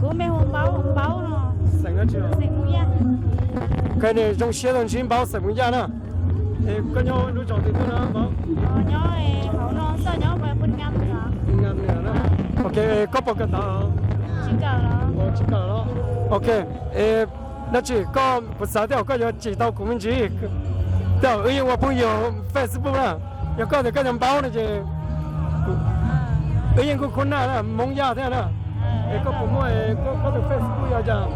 Koj npe hu Npaub, Npaub no. Xeem Hmoob Yaj. Zoo siab tau ntsib Npaub xeem Hmoob Yaj na. Koj nyob lub zos twg tuaj na Npaub? Nyob hauv no xwb, nyob Phu Nam na. Ok, koj puas kawm ntawv? Tsis kawm los. Ok, dab tsi koj, kuv xav tej zaum koj yuav cim tau kuv me ntsis. Tej zaum wb yeej ua phooj ywg Facebook na. Yog koj tias koj yog Npaub no ces wb yeej kuj khub naj na, Hmoob Yaj thiab na. Es koj puas muaj, koj tus Facebook yog cas?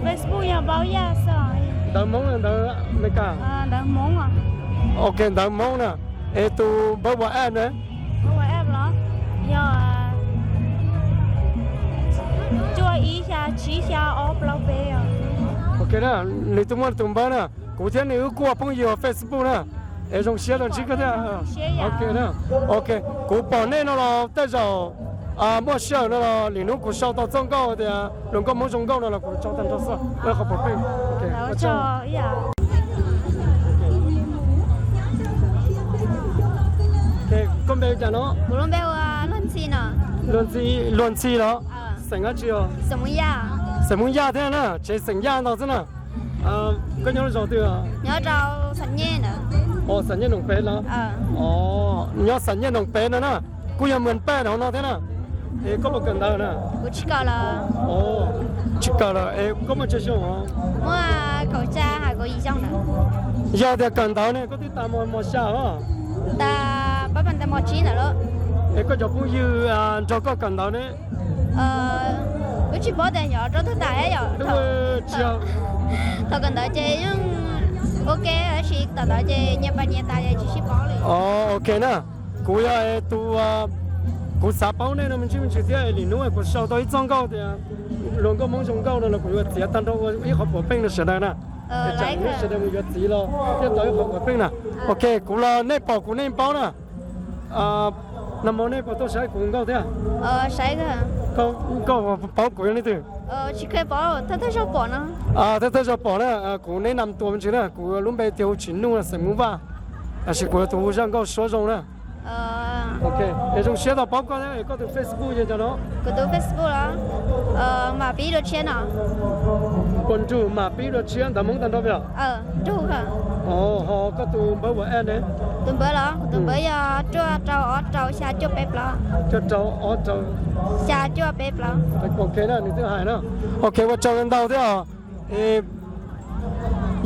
Facebook yog Npaub Yaj xwb. Ntawv Hmoob los ntawv Amelikas? Ntawv Hmoob. Ok, ntawv Hmoob na. Es tus npawb WhatsApp ne? Npawb WhatsApp los yog cuaj ib xya tsib xya ob plaub peb. Ok na, nws twb muaj tus npawb na. Kuv thiab nws wb kuj ua phooj ywg Facebook na. Es zoo siab tau ntsib koj thiab. Ok na. Ok, kuv pom nej no los tej zaum muaj sij hawm no los lwm hnub kuv sau tau txoj nkauj tias hluas nkauj Hmoob zoo nkauj no los kuv tso tag nrho xwb, qhov pom pheej. Koj npe hu cas no? Luag Ntxhi, Luag Ntxhi los? Xeem dab tsi os? Xeem Hmoob Yaj thiab na, tsev xeem Yaj ntau xwb na. Koj nyob lub zos twg? Nyob rau Xam Nyej na. Xam Nyej Noom Pev los? Nyob Xam Nyej Noom Pev no na. Kuj yog Mws Paj hauv no thiab na. Es koj puas kawm ntawv na? Kuv tsis kawm los. Tsis kawm lawm es koj muaj tsawg xyoo os? Muaj kaum xya hais kaum yim xyoo na. Yog tias kawm ntawv ne koj twb tas mos xya os? Tas pab pas tas mos tsib ntawd lawm. Es koj cov phooj ywg nrog koj kawm ntawv ne? Kuv tsis paub tias yog rau twg tas yom. Thaum kawm ntawv ces yeej ok tab sis tom ntawd ces nyias pas nyias tas ces tsis sib paub li. Ok na, kuv yog tus, kuv xav paub nej no me ntsis me ntsis thiab, lwm hnub kuv sau tau ib txoj nkauj tias hluas nkauj Hmoob zoo nkauj no los kuv yuav txiav tag nrho ua ib qhov puav pheej rau sawv daws na. Tsam sawv daws mus yuav txiv los thiaj tau ib qhov puav pheej na. Ok, kuv los nej pom kuv nej paub na. Nag hmo nej puas tuaj saib kuv nkauj thiab? Koj paub kuv yog leej twg? Thawj thawj zaug pom na, kuv neb nam tuas me ntsis na, kuv lub npe tias hu Tsim Nuj, xeem Hmoob Vaj, tab sis kuv yog tus hu zaj nkauj Suab Zoo na. Ok, es zoo siab tau paub koj thiab, koj tus Facebook yog cov no? Kuv tus Facebook los Mam Pib Dua Tshiab no. Puas nrug Mam Pib Dua Tshiab ntawv Hmoob tag nrho yom? Ho koj tus npawb WhatsApp ne? Tus npawb los, kuv tus npawb yog cuaj rau ob rau xya cuaj peb plaub. Cuaj rau ob rau xya cuaj peb plaub. Ok na, nws twb hais na. Ok, ua tsaug ntau thiab os.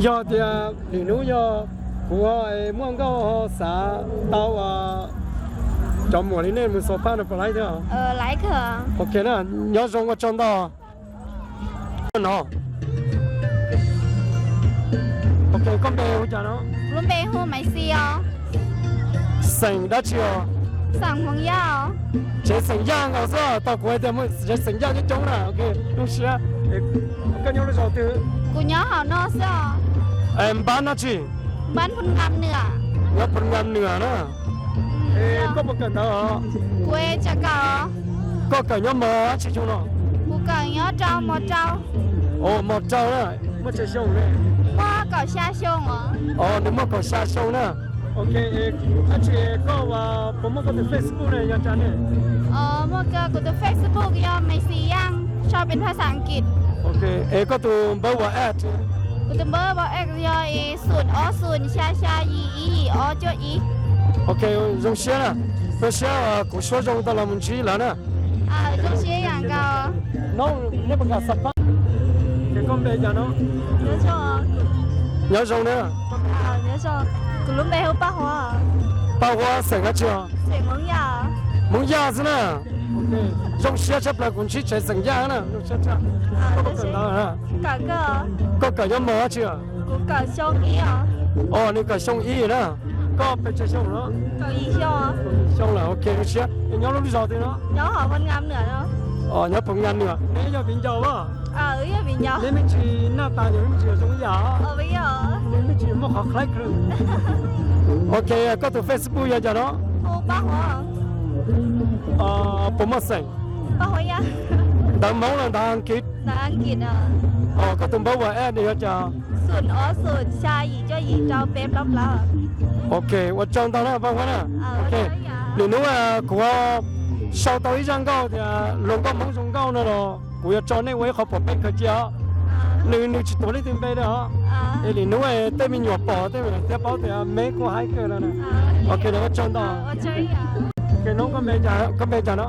Yog tias lwm hnub yog kuv muaj nkauj ho xav tau cov muam li nej mus xaus phaj no puas laib thiab? Ok na, nyob zoo ua tsaug ntau. No, ok, koj npe hu cas no? Lub npe hu Maiv Xis os. Xeem dab tsi os? Xeem Hmoob Yaj os. Tsev xeem Yaj nkaus xwb, tau kuv hais tias muaj tsev xeem Yaj coob coob na. Ok, zoo siab. Koj nyob lub zos twg? Kuv nyob hauv no xwb os. Npab dab tsi? Npab Phu Nam Nwm. Nyob Phu Nam Nwm na. Koj puas kawm ntawv os? Kuv tseem kawm. Koj kawm nyob mos dab tsi xyoo no? Kuv kawm nyob rau mos rau. Mos rau na. Muaj tsawg xyoo ne? Muaj kaum xya xyoo os. Nws muaj kaum xya xyoo na. Ok, dab tsi koj puas muaj koj tus Facebook ne yog cas ne? Muaj, kuv tus Facebook yog Maiv Xis Yaj, sau pes phaj xas Askiv. Ok, es koj tus npawb WhatsApp? Kuv tus npawb WhatsApp yog xoom ob xoom xya xya yim ib yim ob cuaj ib. Ok, zoo siab na. Zoo siab kuv Suab Zoo tau los mus ntsib lawv na. Zoo siab ib yam nkaus. Neb puas kam xa paj? Koj npe cas no? Nyob zoo na. Kuv lub npe hu Paj Huab. Paj Huab xeem dab tsi os? Xeem Hmoob Yaj. Hmoob Yaj xwb na. Zoo siab tshaj plaws kuv ntsib tsev xeem Yaj na, zoo siab tshaj. Koj puas kawm ntawv? Koj kawm nyob mos dab tsi? Kuv kawm xyoo ib os. Os, nws kawm xyoo ib na. Koj pes tsawg xyoo no? Kaum yim xyoo. Xyoo lawm, ok, zoo siab. Nyob lub zos twg no? Os, nyob Phu Nam Nwm. Neb yog viv ncaus los? Neb me ntsis naj tas yog me ntsis zoo ib yam. Neb me ntsis muaj qhov khlai kawg. Ok, koj tus Facebook yog cov no? Puas muaj xeem? Ntawv Hmoob los ntawv Askiv? Os, koj tus npawb WhatsApp yog cov? Ok, ua tsaug ntau na Paj Huab na. Ok, lwm hnub kuv sau tau ib zaj nkauj tias luag nkauj Hmoob zoo nkauj no los kuv yuav tso nej ua ib qho pom peb khaws cia os. Nws, nws tsis tuav leej twg npe li os. Es lwm hnub tej me nyuam pom tej me nyuam thiab paub tias me kuj haib kawg no na. Ok, ua tsaug ntau. Koj npe cas no?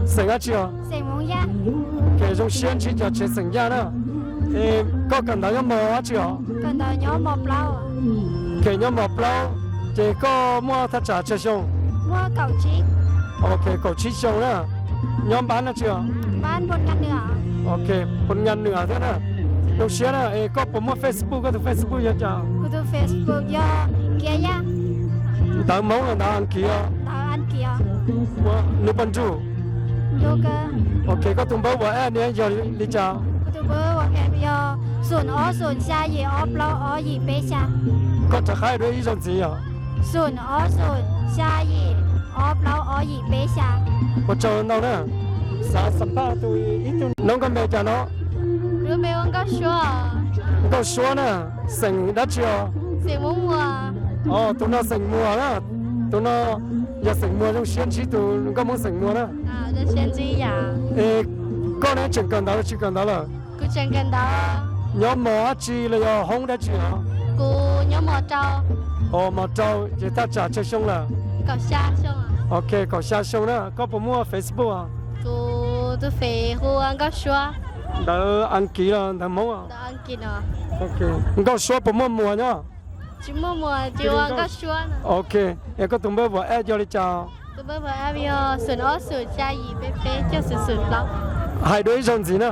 Xeem dab tsi os? Ces zoo siab ntsib cov tsev xeem Yaj na. Es koj kawm ntawv nyob mos dab tsi os? Ces nyob mos plaub. Ces koj muaj thaj tsam tsawg xyoo? Ok, kaum tsib xyoo na. Nyob npab dab tsi os? Ok, Phoo Nyas Nwm thiab na. Zoo siab na. Es koj puas muaj Facebook? Koj tus Facebook yog cas? Ntawv Hmoob los ntawv Askiv os? Nws puas nrug? Ok, koj tus npawb WhatsApp yog li cas? Koj rov qab dua ib zaug ntxiv os. Ua tsaug ntau na. Xav xam phaj tus ib tug no, koj npe cas no? Nkauj Suab na. Xeem dab tsi os? Tus no xeem Muas na. Tus no yog xeem Muas, zoo siab ntsib tus nkauj Hmoob xeem Muas na. Es koj ne, tseem kawm ntawv los tsis kawm ntawv lawm? Nyob mos dab tsi los yog hoob dab tsi os? Mos rau. Ces thaj tsam tsawg xyoo lawm? Ok, kaum xya xyoo na. Koj puas muaj Facebook os? Ntawv Askiv los ntawv Hmoob? Nkauj Suab puas muaj Muas nyob? Ok, es koj tus npawb WhatsApp yog li cas? Hais dua ib zaug ntxiv na.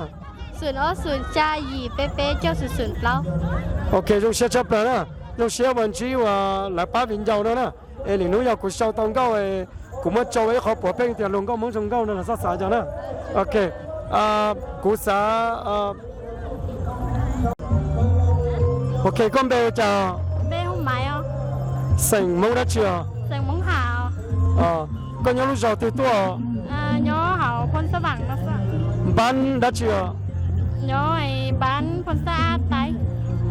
Ok, zoo siab tshaj plaws na. Zoo siab uas ntsib uas lawv pab viv ncaus no na. Es lwm hnub yog kuv sau tau nkauj, kuv muab tso ua ib qho puav pheej tias luag nkauj Hmoob zoo nkauj no los txhob xav cov na. Ok, kuv xav Ok, koj npe ua cas? Xeem Hmoob dab tsi os? Koj nyob lub zos twg tuaj? Npab dab tsi os?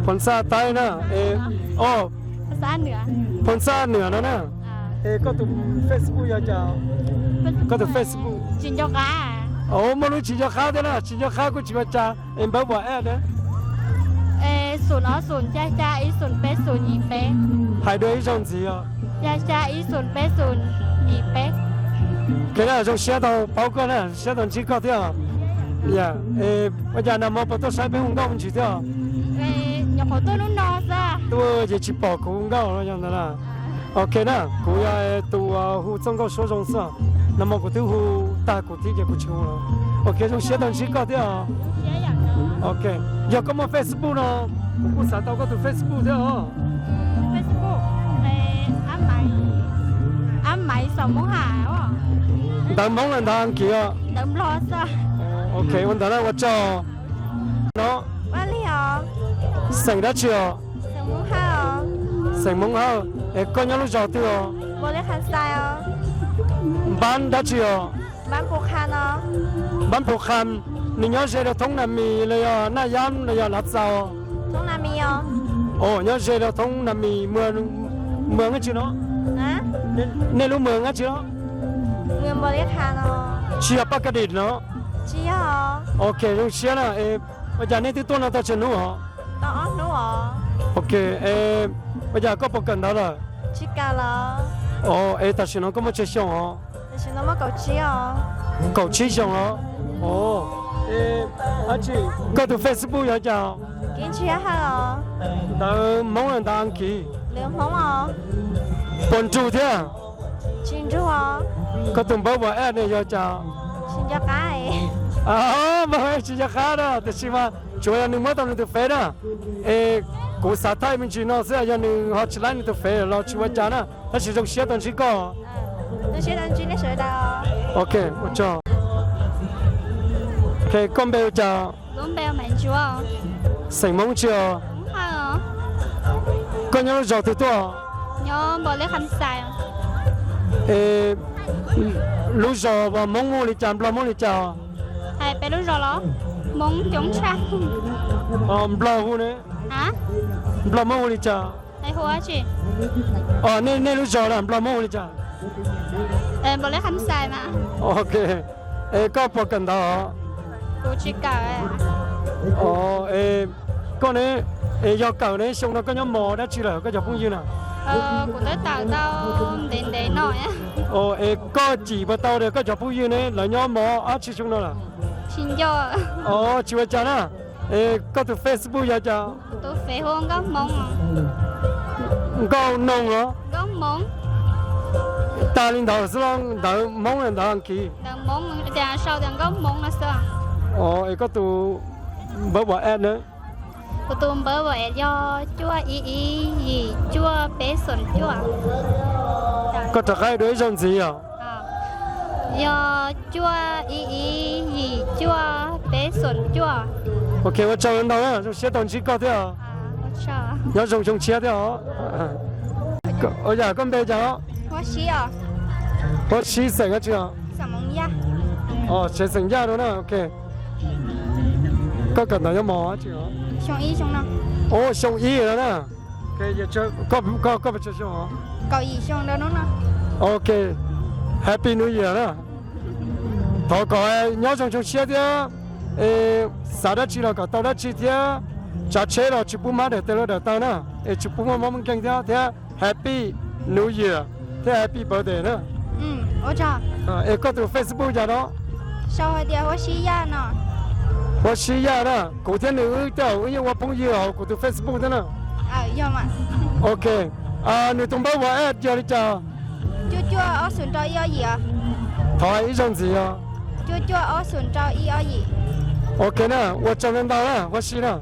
Phoo Xaj Taib na. Phoo Xaj Nwm no na. Es koj tus Facebook yog cas? Koj tus Facebook. Muaj lub tsis nco qab thiab na, tsis nco qab kuj tsis ua cas. Es npawb WhatsApp na? Hais dua ib zaug ntxiv os. Zoo siab tau paub koj na, siab tau ntsib koj thiab. Ua cas nag hmo puas tuaj saib peb hu nkauj me ntsis thiab? Tuaj ces tsis pom kuv hu nkauj los yog ntawd na. Ok na, kuv yog tus hu txoj nkauj Suab Zoo xwb. Nag hmo kuv twb hu tag kuv thiab ces kuv tsis hu lawm. Ok, zoo siab tau ntsib koj thiab os. Ok, yog koj muaj Facebook no, kuv kuj xav tau koj tus Facebook thiab os. Ntawv Hmoob los ntawv Askiv os? Ok, ua ntawd na, ua tsaug no. Xeem dab tsi os? Xeem Hmoob Hawj. Es koj nyob lub zos twg os? Npab dab tsi os? Npab Phu Kham, nws nyob ze rau thoob Nas Mis los yog Naj Yab los yog Lav Txaus? Nyob ze rau thoob Nas Mis. Muas dab tsi no? Nej lub muas dab tsi no? Tsis yog Paj Kaj Dim no? Ok, zoo siab na. Ua cas nej twb tuaj no tau tsawg hnub os? Ok, ua cas koj puas kawm ntawv lawm? Es tam sim no koj muaj tsawg xyoo os? Kaum tsib xyoo los? Koj tus Facebook yog cas? Ntawv Hmoob los ntawv Askiv? Puas nrug thiab? Koj tus npawb WhatsApp ne yog cas? Npawb tsis nco qab na, tiam sis mas tsuas yog nws muab tau nws tus fev na. Es kuv xav thaij me ntsis no xwb, yog nws ho tsis laib nws tus fev los tsis ua cas na, tab sis zoo siab tau ntsib koj. Ok, ua tsaug. Koj npe ua cas? Xeem Hmoob tsi os? Koj nyob lub zos twg tuaj? Es lub zos Hmoob hu li cas, Nplog Hmoob li cas? Nplog hu ne. Nplog Hmoob hu li cas? Nej lub zos na, Nplog Hmoob hu li cas? Npaum li Kham Xais mas. Ok, es koj puas kawm ntawv os? Kuv tsis kawm. Os, es koj ne, es yog kawm ne xyoo no koj nyob mos dab tsi lawm koj cov phooj ywg na? Kuv twb tawm tau ntev ntev no. Os, es koj cim puas tau tias koj cov phooj ywg ne lawv nyob mos dab tsi xyoo no lawm? Tsis nco. Os, tsis ua cas na. Es koj tus Facebook yog cas? Tus Facebook Nkauj Hmoob. Nkauj Noog los? Nkauj Hmoob. Tas li ntawd xwb los ntawv Hmoob ntawv Askiv? Ntawv Hmoob, tias sau tias Nkauj Hmoob no xwb. Os, es koj tus npawb WhatsApp na? Kuv tus npawb WhatsApp yog cuaj ib ib yim cuaj peb xoom cuaj. Koj rov qab dua ib zaug ntxiv os. Yog cuaj ib ib yim cuaj peb xoom cuaj. Ok, ua tsaug ntau na, zoo siab tau ntsib koj thiab. Nyob zoo xyoo tshiab thiab os. Ua yam koj npe cas os? Huab Sib xeem dab tsi os? Os, tsev xeem Yaj no na, ok. Koj kawm ntawv nyob mos dab tsi os? Os, xyoo ib no na. Koj puas tsawg xyoo os? Ok, Happy New Year na. Thov kom nyob zoo xyoo tshiab thiab, es xav dab tsi los kom tau dab tsi thiab, tsav tsheb los tsis pub mab daim tes luaj daim taw na, es tsis pub muaj mob muaj nkeeg thiab, thiab Happy New Year thiab Happy Birthday na. Es koj tus Facebook cas no? Huab Sib Yaj na, kuv thiab nws wb tej zaum wb yeej ua phooj ywg hauv kuv tus Facebook thiab na. Ok, nws tus npawb WhatsApp yog li cas? Thov hais ib zaug ntxiv os. Ok na, ua tsaug ntau ntau na Huab Sib na.